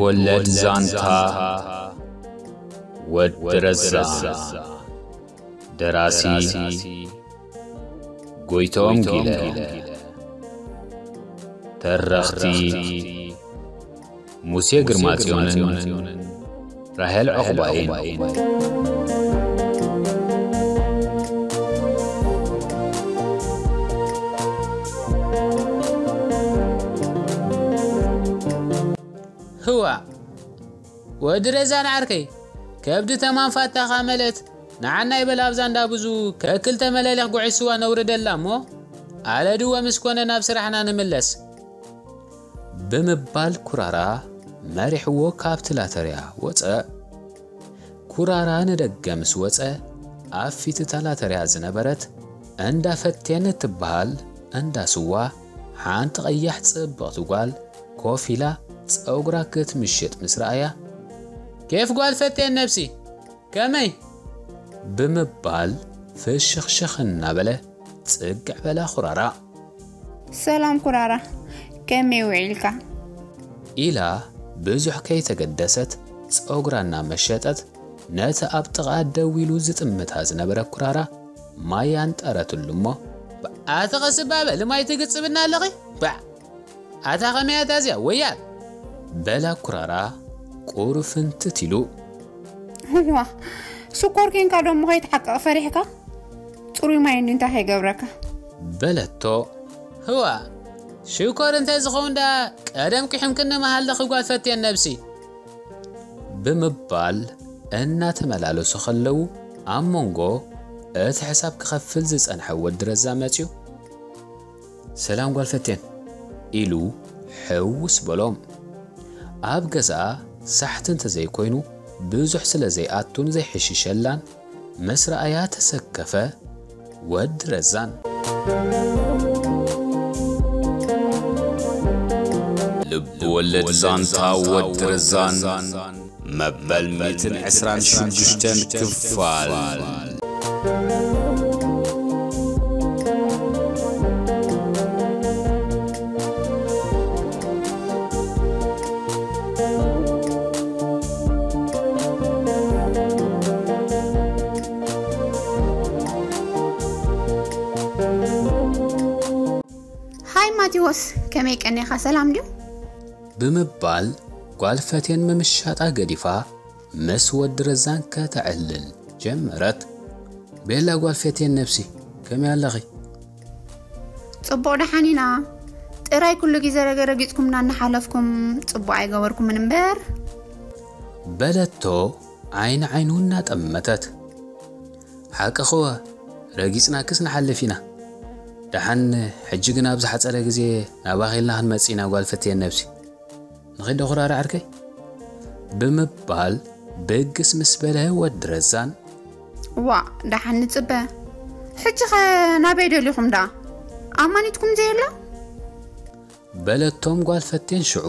ወለድ ዛንታ ወዲ ረዛ። ደራሲ ጎይቶም ጊለ። ተረኽቲ ሙሴ ግርማጽዮንን ራሄል ዑቕባይን። ህዋ፣ ወዲ ረዛን ዓርከይ፣ ከብዲ ተማንፋታኻ መለት ንዓና ይበል ኣብዛ እንዳ ብዙ ከክልተ መለሊኽ ጉዕሽ ስዋ ነውርደላ እሞ፣ ኣለድወ ምስ ኮነ ናብ ስራሕና ንምለስ። ብምባል ኩራራ መሪሕዎ ካብቲ ላተርያ ወጸ። ኩራራ ንደገ ምስ ወጸ፣ ኣብ ፊት እታ ላተርያ ዝነበረት እንዳ ፈቴን እትበሃል እንዳ ስዋ፣ ሓንቲ ቀያሕ ጽብቕቲ ጓል ኮፍ ኢላ ጸጉራ ክትምሽጥ ምስ ረኣያ፣ "ኬፍ ጓል ፈቴን ነብሲ፣ ከመይ?" ብምባል ፍሽኽሽኽ እናበለ ጽግዕ በላ ኩራራ። "ሰላም ኩራራ፣ ከመይ ውዒልካ?" ኢላ ብዙሕ ከይተገደሰት ጸጉራ እናመሸጠት ነቲ ኣብ ጥቓ ደው ኢሉ ዝጥምታ ዝነበረ ኩራራ ማይ ኣንጠረትሉ እሞ፣ "ኣቲ ቀስ እባ በሊ፣ ማይ ትግጽብና ኣለኺ? ባዕ! ኣታ ከመይ ኣታ እዚኣ ወያል?" በላ ኩራራ ቁርፍንትት ኢሉ። "እዋ፣ ሽኮር ኬንካ ዶ እሞ ከይትሓቅቕ ፈሪሕካ? ጽሩይ ማይ እንዲ እንታይ ከይገብረካ?" በለቶ። "ህዋ፣ ሽኮር እንተ ዝኸውን ደኣ ቀደም ቂሕምክኒ ምሃለኺ ጓል ፈትየን ነብሲ?" ብምባል እናተመላለሱ ከለዉ፣ ኣብ መንጎ እቲ ሕሳብ ክኸፍል ዝጸንሐ ወዲ ረዛ መጺኡ፣ "ሰላም ጓል ፈቴን" ኢሉ ሕውስ በሎም። ኣብ ገዛኣ ሳሕቲ እንተዘይኮይኑ ብዙሕ ስለ ዘይኣቱን ዘይሕሽሸላን፣ ምስ ረኣያ ተሰከፈ ወዲ ረዛን። ልብ ወለድ ዛንታ ወዲ ረዛን መበል ሚእትን ዕስራን ሽዱሽተን ክፋል። ሃይ ማቴዎስ፣ ከመይ ቀኒኻ? ሰላም ድዩ? ብምባል ጓል ፈቴን ምምሻጣ ገዲፋ ምስ ወዲ ረዛን ከተዕልል ጀመረት። "ቤላ ጓል ፈቴን ነብሲ፣ ከመይ ኣለኺ?" "ጽቡቕ ደሓን ኢና። ጥራይ ኩሉ ግዜ ረገ ረጊጽኩምና እናሓለፍኩም ጽቡቕ ኣይገበርኩምን እምበር?" በለቶ ዓይኒ ዓይኑ እናጠመተት። "ሓቅኽወ፣ ረጊጽናክስ ንሓልፍ ኢና። ደሓን ሕጂ ግን ኣብ ዝሓጸረ ግዜ ናባኺ ኢልና ክንመጽእ ኢና ጓል ፈቴን ነብሲ። ንኺድ ዶ ኩራራ ዓርከይ?" ብምባል ብግስ ምስ በለ ወዲ ረዛን፣ "ዋእ፣ ደሓን ንጽበ። ሕጂኸ ናበይ ደሊኹም ደኣ? ኣማኒትኩም ዘየላ?" በለቶም ጓል ፈቴን ሽዑ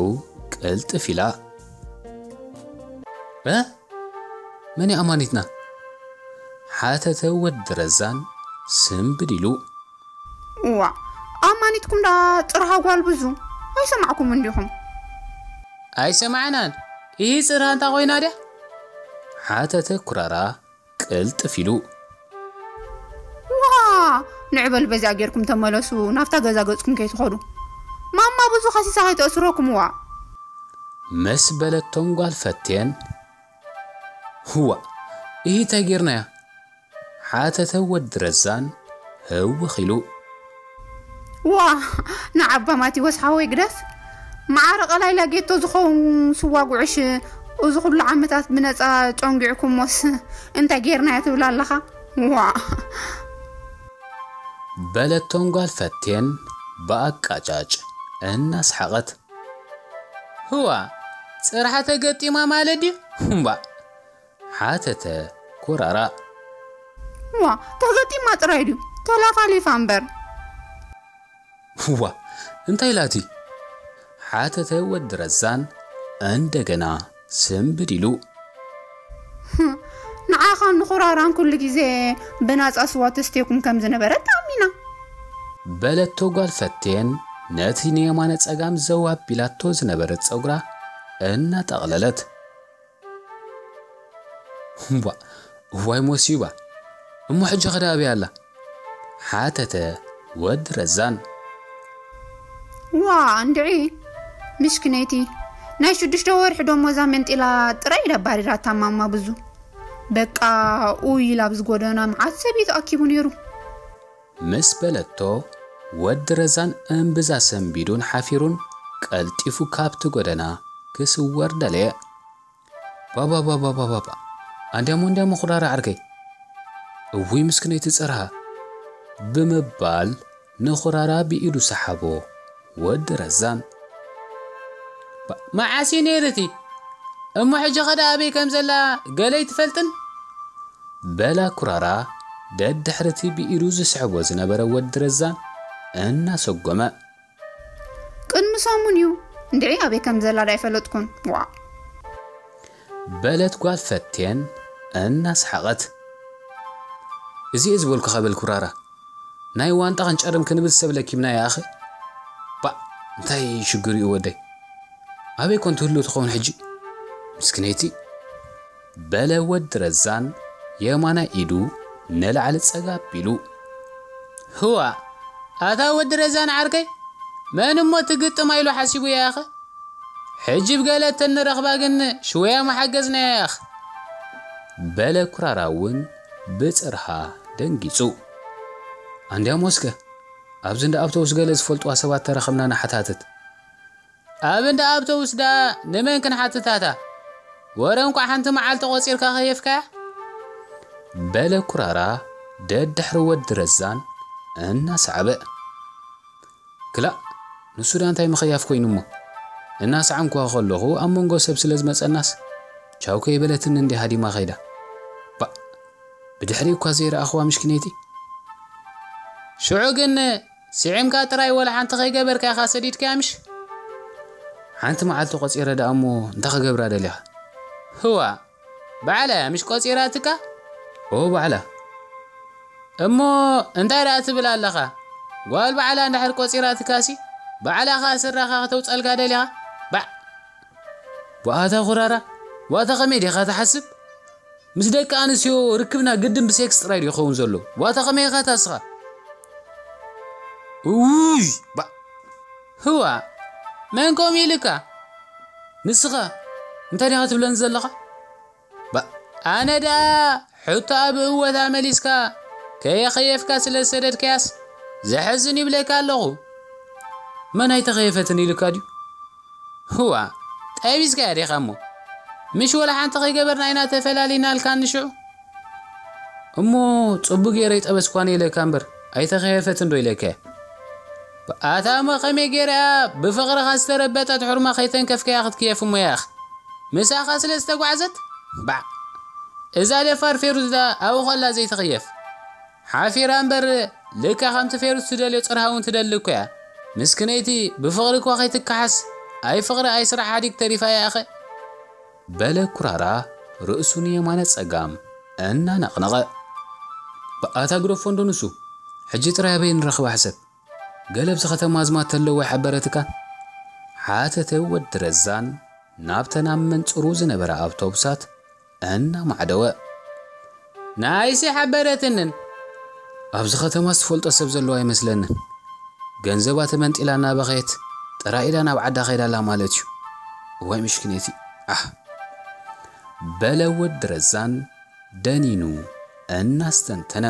ቅልጥፍ ኢላ። "እ? መን እዩ ኣማኒትና?" ሓተተ ወዲ ረዛን ስምብድ ኢሉ። "እዋ፣ ኣማኒትኩም ደኣ ጽርሃ ጓል ብዙ ኣይሰማዕኩም እንዲኹም?" "ኣይሰማዕናን። ይህ ጽርሃ እንታ ኮይና ድያ?" ሓተተ ኩራራ ቅልጥፍ ኢሉ። "ዋ፣ ንዕበል በዚኣ ጌርኩም ተመለሱ፣ ናብታ ገዛ ገጽኩም ከይትኸዱ። ማማ ብዙ ከሲሳ ከይተእስረኩም ዋ።" ምስ በለቶም ጓል ፈቴን፣ "ህዋ፣ ይህ እንታይ ጌርናያ?" ሓተተ ወዲ ረዛን ህውኽ ኢሉ። "ዋ፣ ንዓባ ማቴዎስ ሓወይ ግደፍ። ማዕረ ቀላይ ላጌቶ ዝኸውን ስዋ ጉዕሽ፣ እዚ ኩሉ ዓመታት ብነጻ ጨንጊዕኩሞስ እንታይ ጌርናዮ ትብል ኣለኻ? ዋ!" በለቶም ጓል ፈቴን ብኣቃጫጭ እናስሓቐት። "ህዋ፣ ጽርሓ ተገጢማ ማለት ድዩ? እምባእ!" ሓተተ ኩራራ። "ዋ፣ ተገጢማ ጥራይ ድዩ? ተላፋሊፋ እምበር!" "ዋ፣ እንታይ ኢላቲ?" ሓተተ ወዲ ረዛን እንደገና ስምብድ ኢሉ። "ንዓኻን ንኹራራን ኩሉ ግዜ ብናጻ ስዋ ተስትየኩም ከም ዝነበረ ተኣሚና።" በለቶ ጓል ፈቴን ነቲ ንየማነ ጸጋም ዘው ኣቢላቶ ዝነበረት ጸጉራ እናጠቕለለት። እምቧ፣ እዋይ ሞሲባ፣ እሞ ሕጂ ኸ ደኣ ኣበይ ኣላ? ሓተተ ወዲ ረዛን። ዋ እንድዒ፣ ምስኪነይቲ፣ ናይ ሽዱሽተ ወርሒ ደሞዛ መንጢላ ጥራይ ኢላ ኣባሪራታ ማማ ብዙ። በቃ ኡይ ኢላ ኣብዚ ጎደና መዓት ሰብ እዩ ተኣኪቡ ነይሩ። ምስ በለቶ፣ ወዲ ረዛን እምብዛ ሰንቢዱን ሓፊሩን ቀልጢፉ ካብቲ ጎደና ክስወር ደለየ። ባባባባባባ፣ ኣንድያሞ፣ ኣንድያሞ፣ ኩራራ ዓርከይ፣ እውይ ምስክነይቲ ጽርሃ፣ ብምባል ንኹራራ ብኢዱ ሰሓቦ። ወዲ ረዛን። ባ-፣ መዓስ እዩ ነይሩ እቲ? እሞ ሕጂ ኸ ደኣ ኣበይ ከም ዘላ ገለ ኣይትፈልጥን? በላ ኩራራ ደድሕርቲ ብኢዱ ዝስሕቦ ዝነበረ ወዲ ረዛን እናሰጎመ። ቅድሚ ሰሙን እዩ። እንድዒ ኣበይ ከም ዘላ ዳ ኣይፈለጥኩን። ዋ። በለት ጓል ፈቴን እናሰሓቐት። እዚ እየ ዝበልኩኻ በል ኩራራ። ናይ ዋንጣ ክንጨርም ክንብል ሰብ ለኪብና ይኣኸ። ባእ፣ እንታይ ሽግር እዩ ወደይ? ኣበይ ኮን ትህሉ ትኸውን ሕጂ? ምስክነይቲ። በለ ወዲ ረዛን የማናይ ኢዱ ንላዕሊ ጸጋ ኣቢሉ። ህዋ፣ ኣታ ወዲ ረዛን ዓርከይ፣ መን እሞ ትግጥማ ኢሉ ሓሲቡ ያኸ? ሕጂ ብገለ እተንረኽባ ግን ሽወያ መሓገዝናያ ያኽ። በለ ኩራራ እውን ብጽርሃ ደንጊጹ። ኣንድያሞ እስከ፣ ኣብዚ እንዳ ኣውቶቡስ ገለ ዝፈልጥዋ ሰባት ተረኸብና ንሓታትት። ኣብ እንዳ ኣውቶቡስ ደኣ ንመን ክንሓትታታ? ወረ እንቋዕ ሓንቲ መዓልቲ ቆጺርካ ከየፍካያ? በለ ኩራራ ደድሕሪ ወዲ ረዛን እናሰዓበ። ክላእ፣ ንሱ ደኣ እንታይ ምኸያፍ ኮይኑ እሞ? እናሰዓምኩዋ ከለኹ ኣብ መንጎ ሰብ ስለ ዝመጸናስ፣ ቻው ከይበለትኒ እንዲ ሃዲማ ከይዳ። ባእ፣ ብድሕሪ እኳ ዘይረኣኽዋ ምሽኪነይቲ። ሽዑ ግን ስዒምካ ጥራይ ወላ ሓንቲ ከይገበርካ ኢኻ ሰዲድካያ ምሽ? ሓንቲ መዓልቲ ቆጺረ ደኣ እሞ እንታይ ክገብራ ደሊኻ? ህዋ፣ ባዕላ እያ ምሽ ቆጺራትካ? ኦ፣ ባዕላ። እሞ እንታይ ደኣ ትብል ኣለኻ? ጓል ባዕላ እንድሕር ቆጺራትካሲ፣ ባዕላ ኸኣ ስራኻ ከተውጸልካ ደሊኻ? ባዕ! ብኣታ ኩራራ፣ ዋታ ከመይ ዲኻ ትሓስብ? ምስ ደቂ ኣንስትዮ ርክብና ግድን ብሴክስ ጥራይ ድዩ ክኸውን ዘሎ? ዋታ ከመይ ኢኻ ታስኻ? እውይ፣ ባዕ! ህዋ፣ መን ከምኡ ኢልካ? ንስኻ እንታይ ዲኻ ትብለኒ ዘለኻ? ባ-፣ ኣነ ደኣ ሕቶ ኣብ እወታ መሊስካ ከየኸየፍካ ስለ ዝሰደድካያስ ዘሕዝን ይብለካ ኣለኹ። መን ኣይተኸየፈትን ኢልካ ድዩ? ህዋ፣ ጠቢስካያ ዲኻ እሞ? ምሽ ወላ ሓንቲ ከይገበርና ኢና ተፈላሊናልካ ንሽዑ። እሞ ጽቡቅ ገይረ ይጠበስኳ ነይለካ እምበር ኣይተኸየፈትን ዶ ኢለካ? ኣታ እሞ ከመይ ገይራ እያ ብፍቕርኻ ዝተረበጠት ሕርማ ከይተንከፍካያ ክትክየፍ እሞ ያኽ? ምሳኻ ስለ ዝተጓዕዘት? ባዕ! እዛ ደፋር ፌሩዝ ዳ ኣብኡ ኸላ ዘይትኽየፍ? ሓፊራ እምበር ልካ ከምቲ ፌሩዝ ትደልዮ ጽርሃ እውን ትደሊ እኮ እያ። ምስክነይቲ ብፍቕሪ እኳ ከይትከሓስ ኣይ ፍቕሪ ኣይ ስራሕ ሓዲግ ተሪፋ እያ ኣኸ። በለ ኩራራ ርእሱ ንየማነ ጸጋም እናነቕነቐ። ብኣታ ግደፎ እንዶ ንሱ፣ ሕጂ ጥራይ ኣበይ ንረኽባ ሕሰብ። ገለ ኣብዚ ከተማ ኣዝማድ ተለዎ ኣይሓበረትካን? ሓተተ ወዲ ረዛን ናብተን ኣብ መንጽሩ ዝነበራ ኣውቶቡሳት እናማዕደወ። ናይሲ ሓበረትንን። ኣብዚ ከተማ ዝፈልጦ ሰብ ዘለዎ ኣይመስለንን። ገንዘባ ተመንጢላ እናበኸየት ጥራይ ኢዳ ናብ ዓዳ ከይዳ ኣላ ማለት እዩ። እዋይ ምሽክነቲ፣ ኣሕ። በለ ወዲ ረዛን ደኒኑ እናስተንተነ።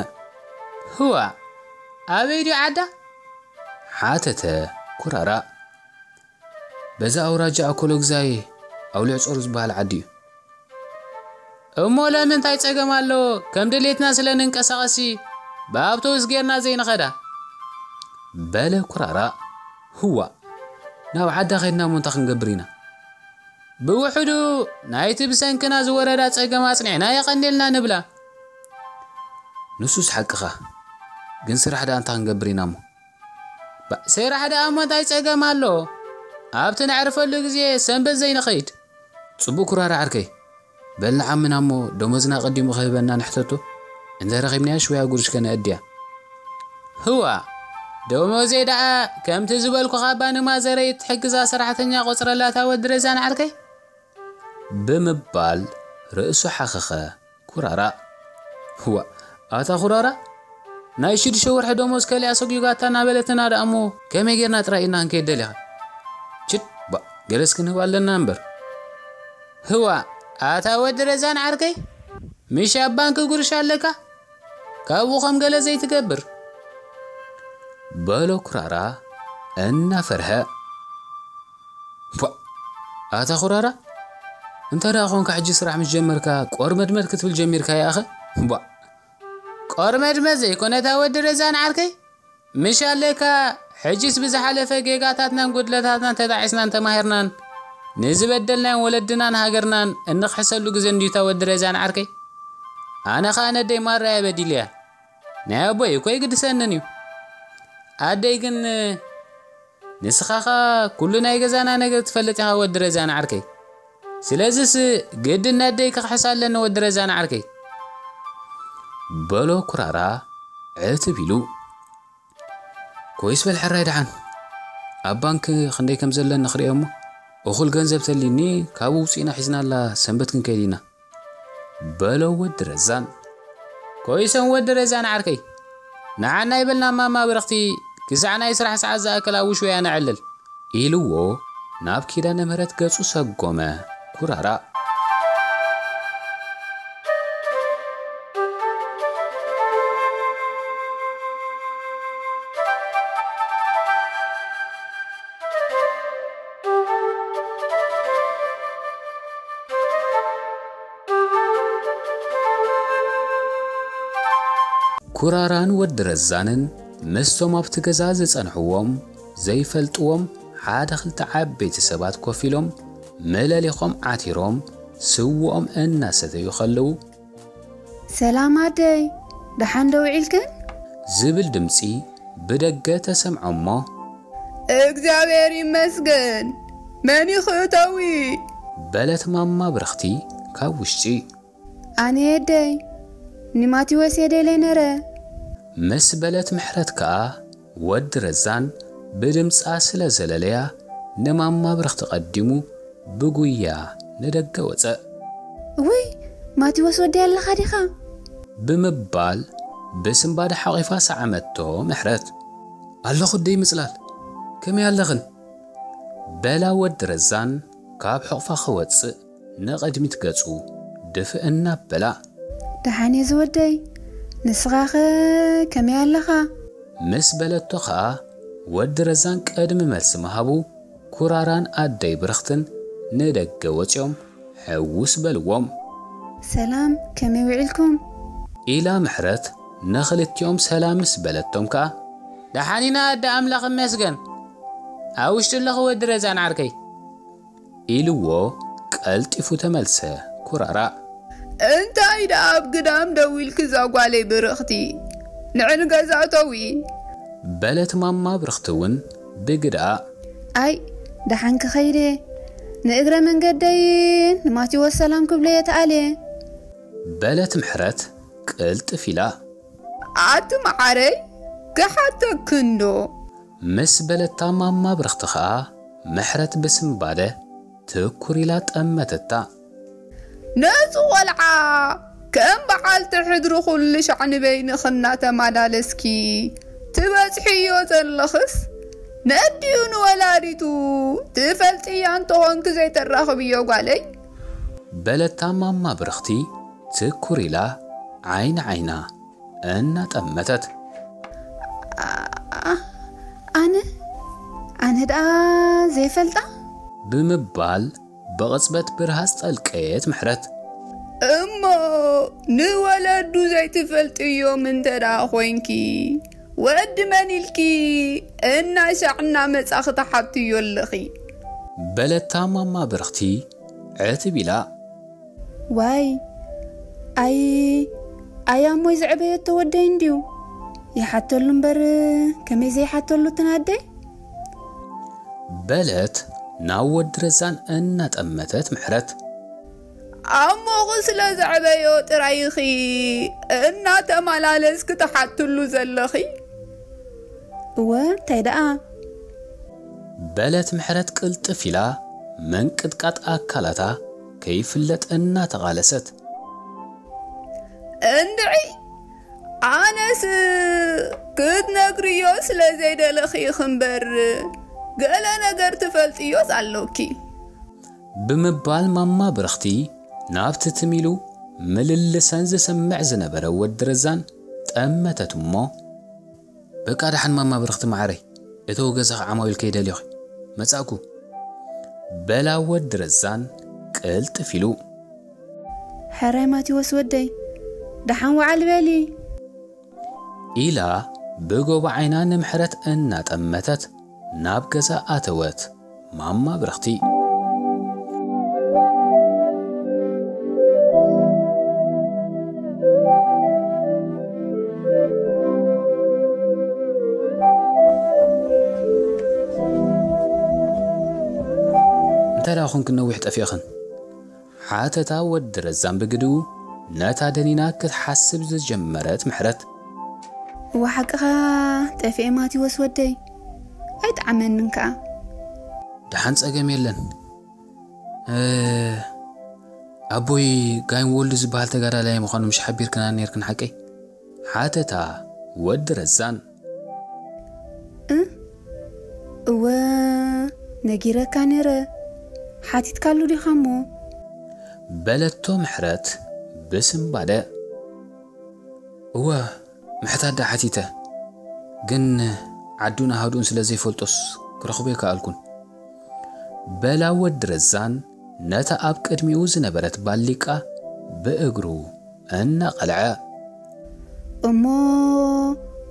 ህዋ፣ ኣበይ ድዩ ዓዳ? ሓተተ ኩራራ። በዛ ኣውራጃ ኣኮሎግዛይ ኣውሊዕ ጾሩ ዝበሃል ዓዲ እዩ። እሞ ለምን እንታይ ጸገም ኣለዎ? ከም ድሌትና ስለ ንንቀሳቐሲ ብኣውቶቡስ ጌርና ዘይንኸዳ? በለ ኩራራ። ህዋ፣ ናብ ዓዳ ኸድና እሞ እንታይ ክንገብር ኢና? ብውሕዱ ናይቲ ብሰንክና ዝወረዳ ጸገም ኣጽኒዕና የቐንየልና ንብላ። ንሱስ ሓቅኻ፣ ግን ስራሕ ደኣ እንታይ ክንገብር ኢና እሞ? ባ-፣ ስራሕ ደኣ እሞ እንታይ ጸገም ኣሎ? ኣብቲ ነዕርፈሉ ግዜ ሰንበት ዘይንኸይድ? ጽቡቕ ኩራራ ዓርከይ። በል ንዓምና እሞ ደሞዝና ቀዲሙ ክህበና ንሕተቶ። እንተ ረኺብናያ ሽወያ ጉርሽ ከነእድያ። ህዋ፣ ደሞዘይ ደኣ ከምቲ ዝበልኩኻ ባንማ ዘረይ ትሕግዛ ሰራሕተኛ ቆጽረላታ ወዲ ረዛን ዓርከይ። ብምባል ርእሱ ሓኸኸ ኩራራ። "ዋእ፣ ኣታ ኩራራ፣ ናይ ሽዱሽተ ወርሒ ደሞዝ ከሊኣ ሰጒጓታ እናበለትና ደኣ እሞ ከመይ ጌርና ጥራይ ኢና ክንከይድ ደሊኻ? ችድ፣ ባ፣ ገለስ ክንህብ ኣለና እምበር." "ህዋ፣ ኣታ ወዲ ረዛን ዓርከይ፣ ምሽ ኣብ ባንክ ጉርሽ ኣለካ? ካብኡ ከም ገለ ዘይትገብር?" በሎ ኩራራ እናፈርሀ። "ቧ፣ ኣታ ኩራራ፣ እንተ ደኣ ኾንካ ሕጂ ስራሕ ምስ ጀመርካ ቆርመድመድ ክትብል ጀሚርካ ይኣኸ? ቧ፣ ቆርመድመድ ዘይኮነ እታ ወዲ ረዛን ዓርከይ፣ ምሽ ኣለካ፣ ሕጂስ ብዝሓለፈ ጌጋታትናን ጉድለታትናን ተጣዒስናን ተማሂርናን ንዝበደልናዮን ወለድናን ሃገርናን እንኽሕሰሉ ግዜ እንድዩ እታ ወዲ ረዛን ዓርከይ። ኣነ ኸኣ ነደይ ማራያ በዲለያ። ናይ ኣቦይ እኮ ይግድሰንን እዩ። ኣደይ ግን ንስኻ ኸኣ ኩሉ ናይ ገዛና ነገር ትፈልጥ ኢኻ ወዲ ረዛን ዓርከይ። ስለዚስ ግድን ነደይ ክኽሕሳ ኣለኒ ወዲ ረዛን ዓርከይ" በሎ ኩራራ ዕትብ ኢሉ። "ኮይስ በል ሕራይ ደሓን፣ ኣብ ባንክ ክንደይ ከም ዘለኒ ክርእዮ እሞ፣ እኹል ገንዘብ ተልዩኒ ካብኡ ውጺእና ሒዝናላ ሰንበት ክንከይድ ኢና" በሎ ወዲ ረዛን። "ኮይሶም ወዲ ረዛን ዓርከይ፣ ንዓና ይበልና ማማ ብርኽቲ፣ ክሳዕ ናይ ስራሕ ሰዓት ዝኣክል ኣብ ውሽወያ ነዕልል" ኢልዎ ናብ ኪዳነ ምህረት ገጹ ሰጎመ ኩራራ። ኩራራን ወዲ ረዛንን ምስቶም ኣብቲ ገዛ ዝጸንሕዎም ዘይፈልጥዎም ሓደ ክልተ ዓበይቲ ሰባት ኮፍ ኢሎም መለሊኾም ዓቲሮም ስውኦም እናሰተዩ ከለዉ፣ "ሰላም ኣደይ፣ ደሓን ዶ ውዒልክን?" ዝብል ድምጺ ብደገ ተሰምዖ እሞ፣ "እግዚኣብሔር ይመስገን፣ መን ይኽእተዊ?" በለት ማማ ብርኽቲ ካብ ውሽጢ። "ኣነ የደይ፣ ንማቴዎስ የደለ ነረ" ምስ በለት ምሕረት ከኣ፣ ወዲ ረዛን ብድምጻ ስለ ዘለለያ፣ ንማማ ብርኽቲ ቀዲሙ ብጉያ ንደገ ወጸ። "ውይ፣ ማቴዎስ ወዲ ኣለኻ ዲኻ?" ብምባል ብስንባደ ሓቒፋ ሰዓመቶ ምሕረት። "ኣለኹ ደይ ምጽላል፣ ከመይ ኣለኽን?" በላ ወዲ ረዛን ካብ ሕቑፋ ክወጽእ ንቕድሚት ገጹ ድፍእ እናበላ። "ደሓን እየ ዝወደይ፣ ንስኻኸ ከመይ ኣለኻ?" ምስ በለቶ ኸኣ፣ ወዲ ረዛን ቅድሚ መልሲ ምሃቡ፣ ኩራራን ኣደይ ብርኽትን ንደገ ወጺኦም ሕውስ በልዎም። "ሰላም፣ ከመይ ውዒልኩም?" ኢላ ምሕረት ንኽልቲኦም ሰላም ምስ በለቶም ከኣ፣ "ደሓን ኢና ኣደ ኣምላኽ ይመስገን፣ ኣብ ውሽጢ ኣለኹ ወዲ ረዛን ዓርከይ" ኢልዎ ቀልጢፉ ተመልሰ ኩራራ። "እንታይ ደኣ ኣብ ግዳም ደው ኢልኪ እዛ ጓለይ ብርኽቲ? ንዒ ንገዛ እተዊ" በለት ማማ ብርኽቲ እውን ብግድኣ። "ኣይ፣ ደሓን ክኸይድ እየ፣ ንእግረ መንገደይ ንማቴዎስ ሰላም ክብሎ እየ ተኣልየ" በለት ምሕረት ቅልጥፍ ኢላ። "ኣቲ መዓረይ፣ ክሓተክንዶ?" ምስ በለታ ማማ ብርኽቲ ኸኣ፣ ምሕረት ብስንባደ ትኩር ኢላ ጠመተታ። "ነዚ ቖልዓ ከም በዓልቲ ሕድሪ ኩሉ ሻዕ ንበይንኺ እናተመላለስኪ ትበጽሕዮ ዘለኽስ፣ ነዲኡ ንወላዲቱ ትፈልጥያ እንተኾንኪ ዘይተራኽብዮ ጓለይ?" በለታ ማማ ብርኽቲ ትኩር ኢላ ዓይኒ ዓይና እናጠመተት። "ኣ-፣ ኣነ፣ ኣነ ደኣ ዘይፈልጣ?" ብምባል ብቕጽበት ብርሃ ዝጠልቀየት ምሕረት። "እሞ ንወለዱ ዘይትፈልጥዮም እንተ ደኣ ኾይንኪ፣ ወዲ መን ኢልኪ እናሻዕ እናመጻኺ ትሓትዮ ኣለኺ?" በለታ ማማ ብርኽቲ ዕትብ ኢላ። "ዋይ፣ ኣይ፣ ኣይ ኣሞይ ዘዕበየቶ ወደይ እንድዩ። ይሓተሉ እምበር ከመይ ዘይሓተሉ ትናደይ?" በለት ናብ ወዲ ረዛን እናጠመተት ምሕረት። "ኣሞኺ ስለ ዘዕበዮ ጥራይ ኢኺ እናተመላለስኪ ትሓትሉ ዘለኺ?" "እወ፣ እንታይ ደኣ?" በለት ምሕረት ቅልጥፍ ኢላ ምንቅጥቃጥ ኣካላታ ከይፍለጥ እናተቓለሰት። እንድዒ ኣነስ ክትነግርዮ ስለ ዘይደለኺ ኢኺ እምበር፣ ገለ ነገር ትፈልጥዮስ ኣሎኪ። ብምባል ማማ ብርኽቲ ናብቲ ትም ኢሉ ምልልሰን ዝሰምዕ ዝነበረ ወዲ ረዛን ጠመተት እሞ፣ በቃ ደሓን ማማ ብርኽቲ መዓረይ፣ እተው ገዛኺ ዓማዊል ከይደልዮኺ መጻእኩ፣ በላ ወዲ ረዛን ቅልጥፍ ኢሉ። ሕራይ ማቴዎስ ወደይ፣ ደሓን ወዓል በሊ። ኢላ ብጎቦ ዓይና ንምሕረት እናጠመተት ናብ ገዛ ኣተወት። ማማ ብርኽቲ። እንታይ ደኣ ኾንክን ነዊሕ ጠፊእኽን? ሓተታ ወዲ ረዛን ብግድኡ ነታ ደኒና ክትሓስብ ዝጀመረት ምሕረት። እወ ሓቅኻ ጠፊኤ ማቴዎስ ወደይ፣ ኣይጠዓመንን ከኣ። ደሓን ጸገም የለን። እ፣ ኣቦይ ጋይም ወልዱ ዝበሃል ተጋዳላይ ምዃኑ ምሽ ሓቢርክና ነይርክን ሓቀይ? ሓተታ ወዲ ረዛን። እ፣ እወ ነጊረካ ነይረ፣ ሓቲትካሉ ዲኻ እሞ? በለቶ ምሕረት ብስንባደ። እወ ምሕታት ደኣ ሓቲተ፣ ግን ዓዱን ኣሃዱኡን ስለ ዘይፈልጦስ ክረኽቦ ኣይከኣልኩን። በላ ወዲ ረዛን ነታ ኣብ ቅድሚኡ ዝነበረት ባሊቃ ብእግሩ እናቐልዐ። እሞ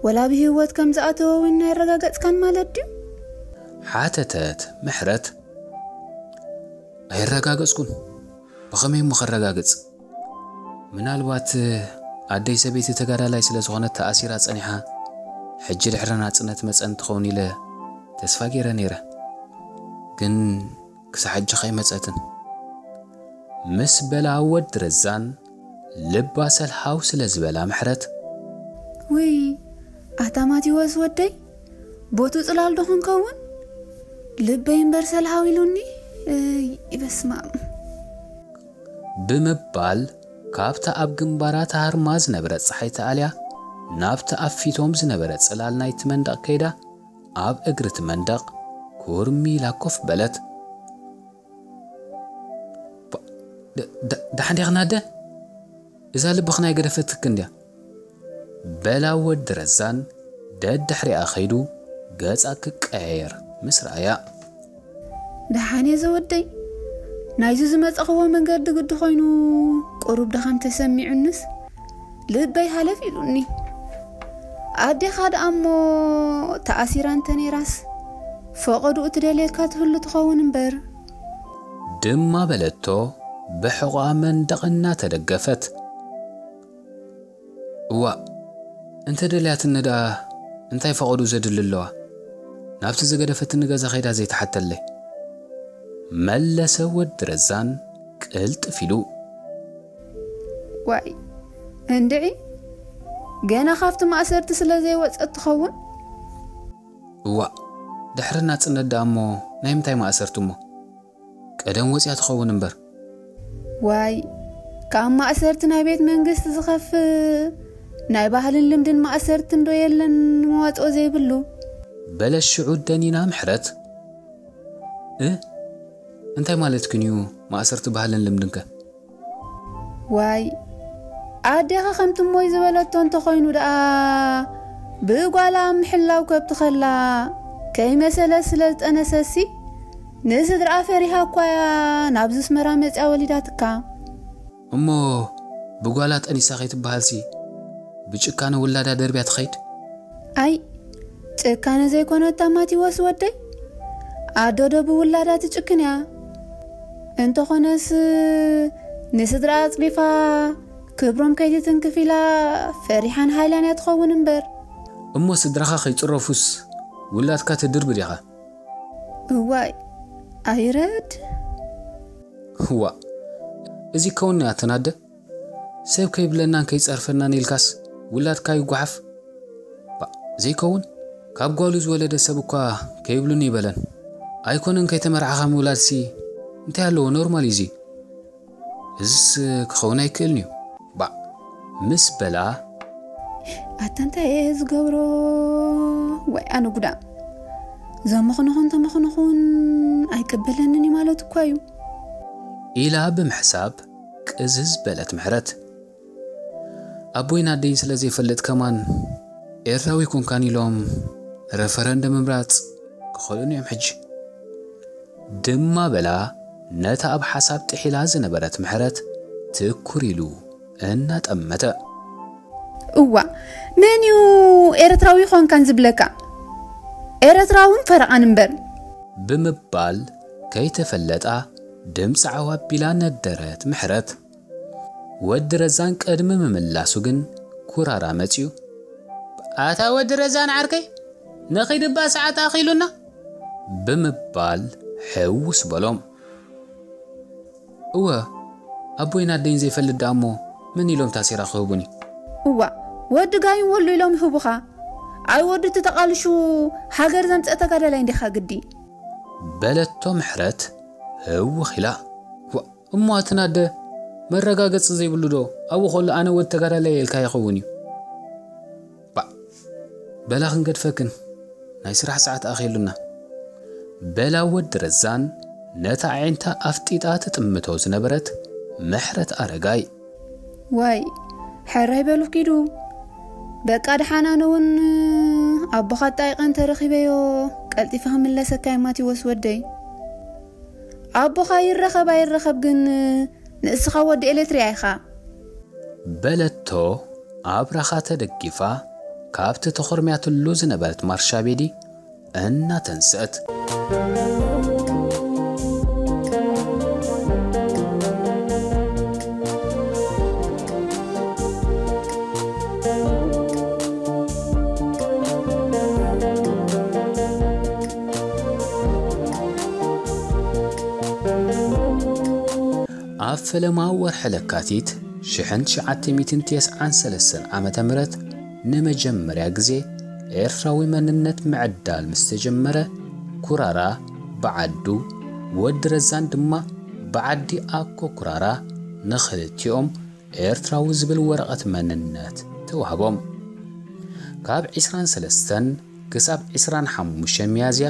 ወላ ብህይወት ከም ዝኣተወ እውን ኣየረጋገጽካን ማለት ድዩ? ሓተተት ምሕረት። ኣየረጋገጽኩን። ብኸመይ እሞ ከረጋግጽ? ምናልባት ኣደይ ሰበይቲ ተጋዳላይ ስለ ዝኾነት ተኣሲራ ጸኒሓ፣ ሕጂ ድሕሪ ናጽነት መጸን ትኸውን ኢለ ተስፋ ገይረ ነይረ። ግን ክሳዕ ሕጂ ከይመጸትን። ምስ በላ ወዲ ረዛን ልባ ሰልሃው ስለ ዝበላ ምሕረት። ውይ፣ ኣታ ማቴዎስ ወደይ፣ ቦቱ ጽላል ዶ ክንከውን? ልበይ እምበር ሰልሃው ኢሉኒ። እይ፣ በስመ ኣብ። ብምባል ካብታ ኣብ ግንባራ ተሃርማ ዝነበረት ጸሓይ ተኣልያ ናብቲ ኣብ ፊቶም ዝነበረ ጽላል ናይቲ መንደቕ ከይዳ ኣብ እግሪ እቲ መንደቕ ኩርሚ ኢላ ኮፍ በለት። ባ-፣ ደ-፣ ደ-፣ ደሓን ዲኽን ኣደ? እዛ ልብኽና ኣይገደፈትክን ድያ? በላ ወዲ ረዛን ደድሕሪኣ ኸይዱ ገጻ ክቀያየር ምስ ረኣያ። ደሓን እየ ዘወደይ። ናይዚ ዝመጸኽዎ መንገዲ ግዲ ኾይኑ ቁሩብ ድኻም ተሰሚዑንስ ልበይ ሃለፍ ኢሉኒ። ኣዴኻ ደኣ እሞ ተኣሲራ እንተ ነይራስ ፈቐድኡ ትደልየካ ትህሉ ትኸውን እምበር። ድማ በለቶ ብሕቖኣ መንደቕ እናተደገፈት። እዋእ፣ እንተ ደልያትኒ ደኣ እንታይ ፈቐድኡ ዘድሊ ኣለዋ? ናብቲ ዝገደፈትኒ ገዛ ኸይዳ ዘይትሓተለይ። መለሰ ወዲ ረዛን ቅልጥፍ ኢሉ። ዋይ፣ እንድዒ፣ ገና ካብቲ ማእሰርቲ ስለ ዘይወጸት ትኸውን? እዋእ፣ ድሕሪ ናጽነት ደኣ እሞ ናይ ምንታይ ማእሰርቲ እሞ? ቀደም ወጽያ ትኸውን እምበር። ዋይ፣ ካብ ማእሰርቲ ናይ ቤት መንግስቲ ዝኸፍእ ናይ ባህልን ልምድን ማእሰርትን ዶ የለን መዋጽኦ ዘይብሉ? በለት ሽዑ ደኒና ምሕረት። እ? እንታይ ማለትክን እዩ ማእሰርቲ ባህልን ልምድንከ? ዋይ፣ ኣዴኻ ከምቲ እሞይ ዝበለቶ እንተኾይኑ ደኣ ብጓላ ኣብ ምሕላው ከብቲ ኸላ ከይመሰለ ስለ ዝጠነሰሲ ንስድርኣ ፈሪሃ እኳ እያ ናብዚ ኣስመራ መጽያ ወሊዳትካ። እሞ ብጓላ ጠኒሳ ከይትበሃልሲ ብጭካነ ውላዳ ደርብያ ትኸይድ? ኣይ፣ ጭካነ ዘይኮነ እታ ማቴዎስ ወደይ፣ ኣዶ ዶ ብውላዳ ትጭክን እያ? እንተኾነስ ንስድራ ኣጽሪፋ ክብሮም ከይትትንክፍ ኢላ ፈሪሓን ሃይላን እያ ትኸውን እምበር። እሞ ስድራኻ ከይጽረፉስ ውላድካ ትድርቢ ዲኻ? እዋይ፣ ኣይረድ። እዋ፣ እዚ ከውን እያ ተናደ። ሰብ ከይብለናን ከይጸርፈናን ኢልካስ ውላድካ ይጓሓፍ። ባ፣ ዘይከውን፣ ካብ ጓሉ ዝወለደ ሰብ እኳ ከይብሉኒ ይበለን። ኣይኮነን ከይተመርዓኻ ምውላድሲ እንታይ ኣለዎ? ኖርማል እዩ እዚ። እዝስ ክኸውን ኣይክእልን እዩ፣ ባዕ ምስ በላ፣ ኣታ እንታይ እየ ዝገብሮ? ወይ ኣነ ጉዳ፣ ዘመኽንኹን ተመኽንኹን ኣይቅበለንን እዩ ማለት እኳ እዩ። ኢላ ብምሕሳብ ቅዝዝ በለት ምሕረት። ኣቦይን ኣደይን ስለ ዘይፈልጥ ከማን ኤርትራዊ ኮንካን ኢሎም ረፈረንደም ምምራጽ ክኽእሉን እዮም ሕጂ። ድማ በላ ነታ ኣብ ሓሳብ ጥሒላ ዝነበረት ምሕረት ትኩር ኢሉ እናጠመተ። እዋ፣ መን እዩ ኤርትራዊ ኾንካን ዝብለካ? ኤርትራውን ፈረቓን እምበር። ብምባል ከይተፈለጣ ድምፂ ዓው ኣቢላ ነደረት ምሕረት። ወዲ ረዛን ቅድሚ ምምላሱ ግን ኩራራ መፂኡ። ኣታ ወዲ ረዛን ዓርከይ፣ ንኺድባ ሰዓት ኣኺሉና ብምባል ሕውስ በሎም። እወ፣ ኣቦይን ኣደይን ዘይፈልጥ ደኣ እሞ መን ኢሎም ታሲራ ክህቡኒ? እዋ፣ ወዲ ጋይን ወሉ ኢሎም ይህቡኻ። ኣይ ወዲ እቲ ተቓልሹ ሃገር ዘምፀ ተጋዳላይ እንዲኻ ግዲ። በለቶ ምሕረት ህውኽ ኢላ። ዋ፣ እሞ ኣትን ኣደ መረጋገፂ ዘይብሉ ዶ ኣብኡ ከሎ ኣነ ወዲ ተጋዳላይ ኢልካ ይኸውን እዩ? ባዕ፣ በላ ክንገድፈክን፣ ናይ ስራሕ ሰዓት ኣኺሉና። በላ ወዲ ረዛን ነታ ኣዒንታ ኣፍጢጣ ትጥምቶ ዝነበረት ምሕረት ኣረጋይ። ዋይ፣ ሕራይ በሉ ኪዱ። በቃ ደሓን ኣነ እውን ኣቦኻ ኣጣይቐ እንተረኺበዮ ቀልጢፈ ክምለሰካ እየ ማቴዎስ ወደይ። ኣቦኻ ይረኸብ ኣይረኸብ ግን ንእስኻ ወዲ ኤሌትርያ ኢኻ። በለቶ ኣብራኻ ተደጊፋ ካብቲ ተኾርምያትሉ ዝነበረት ማርሻ ቤዲ እናተንስአት። ኣብ ፈለማ ወርሒ ለካቲት ሽሕን ትሽዓተ ሚእትን ተስዓን ሰለስተን ዓመተ ምህረት ንመጀመርያ ግዜ ኤርትራዊ መንነት ምዕዳል ምስ ተጀመረ፣ ኩራራ ብዓዱ፣ ወዲ ረዛን ድማ ብዓዲ ኣኮ ኩራራ ንኽልቲኦም ኤርትራዊ ዝብል ወረቐት መንነት ተዋህቦም። ካብ ዕስራን ሰለስተን ክሳብ ዕስራን ሓሙሽተን ሚያዝያ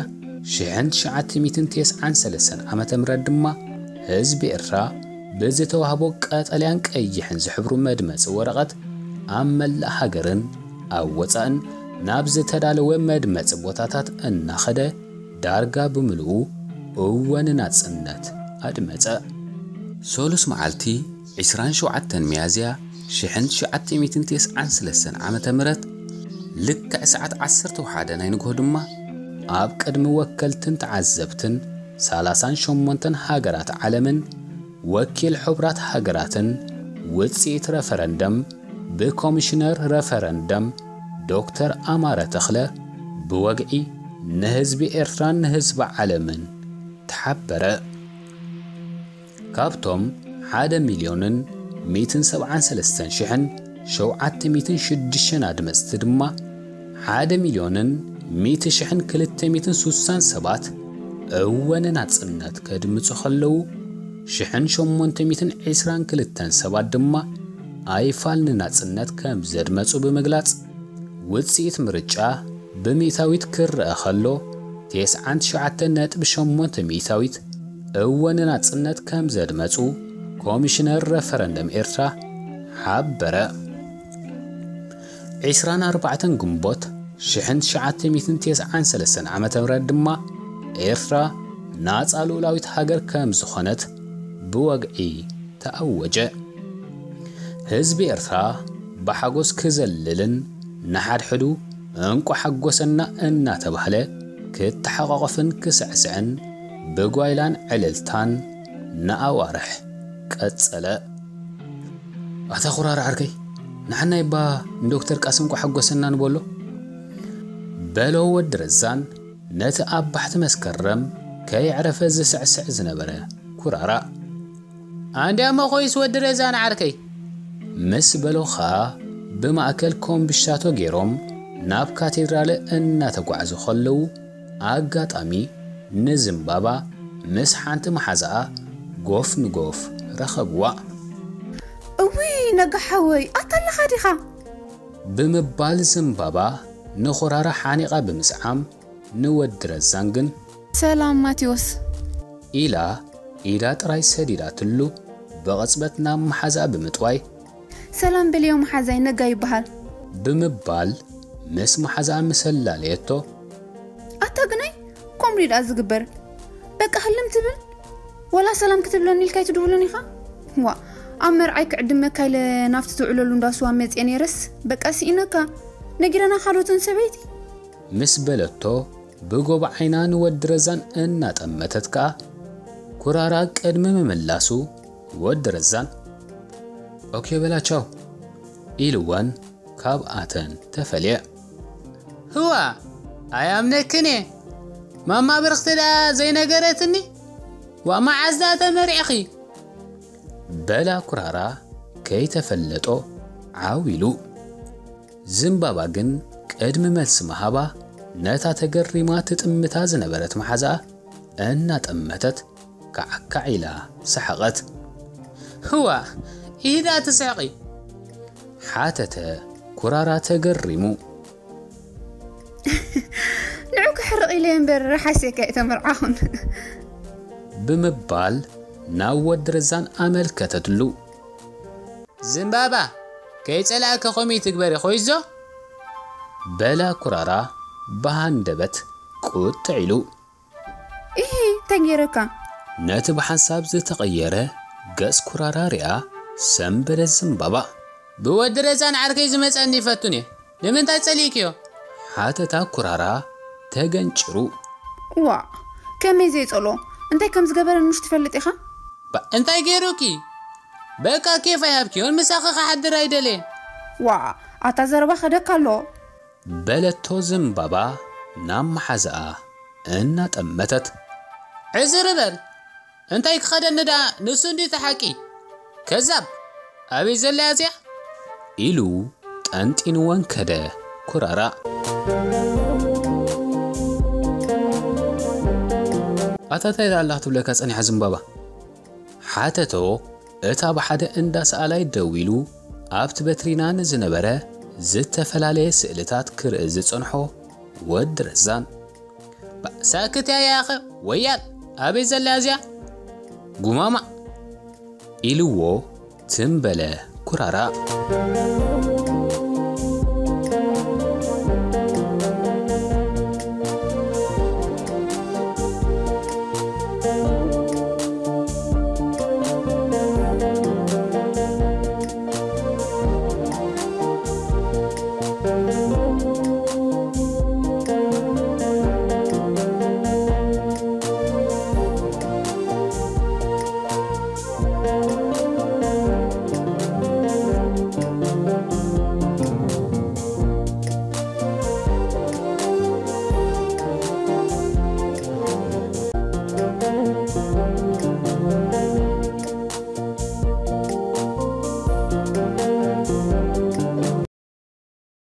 ሽሕን ትሽዓተ ሚእትን ተስዓን ሰለስተን ዓመተ ምህረት ድማ ህዝቢ ኤርትራ ብዝተዋህቦ ቀጠልያን ቀይሕን ዝሕብሩ መድመጺ ወረቐት ኣብ መላእ ሃገርን ኣብ ወጻእን ናብ ዝተዳለወ መድመጺ ቦታታት እናኸደ ዳርጋ ብምልኡ እወ ንናጽነት ኣድመጸ። ሰሉስ መዓልቲ ዕስራን ሸውዓተን ሚያዝያ ሽሕን ትሽዓተ ሚእትን ተስዓን ሰለስተን ዓመተ ምህረት ልክዕ ሰዓት ዓሰርተ ወሓደ ናይ ንግሆ ድማ ኣብ ቅድሚ ወከልትን ተዓዘብትን ሰላሳን ሸሞንተን ሃገራት ዓለምን ወኪል ሕቡራት ሃገራትን ውጽኢት ረፈረንደም ብኮሚሽነር ረፈረንደም ዶክተር ኣማረ ተኽለ ብወግዒ ንህዝቢ ኤርትራን ንህዝቢ ዓለምን ተሓበረ። ካብቶም ሓደ ሚልዮንን ሚእትን ሰብዓን ሰለስተን ሽሕን ሸውዓተ ሚእትን ሽዱሽተን ኣድመጽቲ ድማ ሓደ ሚልዮንን ሚእቲ ሽሕን ክልተ ሚእትን ሱሳን ሰባት እወ ንናጽነት ከድምጹ ከለዉ፣ ሽሕን ሸሞንተ ሚእትን ዕስራን ክልተን ሰባት ድማ ኣይፋል ንናጽነት ከም ዘድመጹ ብምግላጽ፣ ውጽኢት ምርጫ ብሚእታዊት ክረአ ከሎ፣ ተስዓን ትሽዓተን ነጥቢ ሸሞንተ ሚእታዊት እወ ንናጽነት ከም ዘድመጹ ኮሚሽነር ረፈረንደም ኤርትራ ሓበረ። ዕስራን ኣርባዕተን ግንቦት ሽሕን ትሽዓተ ሚእትን ተስዓን ሰለስተን ዓመተ ምህረት ድማ ኤርትራ ናጻ ልኡላዊት ሃገር ከም ዝኾነት ብወግዒ ተኣወጀ። ህዝቢ ኤርትራ ብሓጎስ ክዘልልን ንሓድሕዱ እንቋዕ ሓጎሰና እናተባህለ ክተሓቋቖፍን ክስዕስዕን ብጓይላን ዕልልታን ንኣዋርሕ ቀጸለ። ኣታ ኩራራ ዓርከይ፣ ንዓና ይባ ንዶክተር ቃስም እንቋዕ ሓጎሰና ንበሎ። በሎ ወዲ ረዛን ነቲ ኣብ ባሕቲ መስከረም ከየዕረፈ ዝስዕስዕ ዝነበረ ኩራራ። ኣንድያ መኾይስ ወዲ ረዛን ዓርከይ፣ ምስ በሎ ኸኣ ብማእከል ኮምብሻቶ ገይሮም ናብ ካቴድራለ እናተጓዕዙ ኸለዉ፣ ኣጋጣሚ ንዝምባባ ምስ ሓንቲ መሓዛኣ ጎፍ ንጎፍ ረኸብዋ። እውይ ነጋ ሓወይ፣ ኣታ ኣለኻ ዲኻ? ብምባል ዘንባባ ንኩራራ ሓኒቓ ብምስዓም፣ ንወዲ ረዛን ግን ሰላም ማቴዎስ። ኢላ ኢዳ ጥራይ ሰዲዳትሉ፣ ብቕጽበት ናብ መሓዛኣ ብምጥዋይ ሰላም በልዮ መሓዛይ፣ ነጋ ይበሃል። ብምባል ምስ መሓዛኣ ምስ ኣላለየቶ ኣታ ግናይ ከምኡ ድኣ ዝግበር? በቃ ህልም ትብል? ወላ ሰላም ክትብለኒ ኢልካ ኣይትድውልን ኢኻ? ዋ፣ ኣብ መርዓይ ክዕድመካ ኢለ ናብቲ ትውዕለሉ እንዳ ስዋ መጽየ ነይረስ፣ በቃ ስኢነካ። ነጊረና ካልኦትን ሰበይቲ። ምስ በለቶ ብጎቦ ዓይና ንወዲ ረዛን እናጠመተት ከኣ ኩራራ ቅድሚ ምምላሱ ወዲ ረዛን ኦኬ በላ ቻው ኢልወን ካብኣተን ተፈልየ። ህዋ፣ ኣያምነክን እየ። ማማ ብርኽቲ ደኣ ዘይነገረትኒ? ዋ፣ መዓዝ ደኣ ተመሪዕኺ? በላ ኩራራ ከይተፈለጦ ዓው ኢሉ። ዝምባባ ግን ቅድሚ መልሲ ምሃባ ነታ ተገሪማ ትጥምታ ዝነበረት መሓዛኣ እናጠመተት ካዕካዕ ኢላ ሰሓቐት። ህዋ፣ ኢዳ ትስሕቂ? ሓተተ ኩራራ ተገሪሙ። ንዑ ክሕርቕ ኢለ እምበር ሓሴካ እየ ተመርዓኹን። ብምባል ናብ ወዲ ረዛን ኣመልከተትሉ። ዝምባባ፣ ከይጸላእከ ከምኡ ትግበሪ ኮይዞ? በላ ኩራራ ብሃንደበት ቁጥዕ ኢሉ። ኢሂ፣ ተገይረካ። ነቲ ብሓንሳብ ዝተቐየረ ገጽ ኩራራ ሪኣ ሰምበደት ዝምባባ። ብወዲ ረዛን ዓርከይ ዝመጸኒ ይፈቱን እየ። ንምንታይ ጸሊእክዮ? ሓተታ ኩራራ ተገንጭሩ። ዋ፣ ከመይ ዘይጸልኦ? እንታይ ከም ዝገበረኒ ምሽ ትፈልጥ ኢኻ? ባ፣ እንታይ ገይሩኪ? በቃ ኬፍ ኣይሃብክዮን፣ ምሳኺ ክሓድር ኣይደልየን። ዋ፣ ኣታ ዘረባ ከደካ ኣሎ። በለቶ ዝምባባ ናብ መሓዛኣ እናጠመተት። ዕዝር በል፣ እንታይ ክኸደኒ ደኣ፣ ንሱ እንዲ እቲ ሓቂ። ከዛብ፣ ኣበይ ዘላ እያ እዚኣ? ኢሉ ጠንጢንወን ከደ ኩራራ። ኣታ እንታይ ደኣ ኣላ ክትብለካ ጸኒሓ ዝምባባ? ሓተቶ እታ ብሓደ እንዳ ሰኣላይ ደው ኢሉ ኣብቲ በትሪና ንዝነበረ ዝተፈላለየ ስእልታት ክርኢ ዝጸንሖ ወዲ ረዛን። ባ፣ ሳክት እያ ያኸ ወያል፣ ኣበይ ዘላ እዚኣ? ጉማማ ኢልዎ ትም በለ ኩራራ።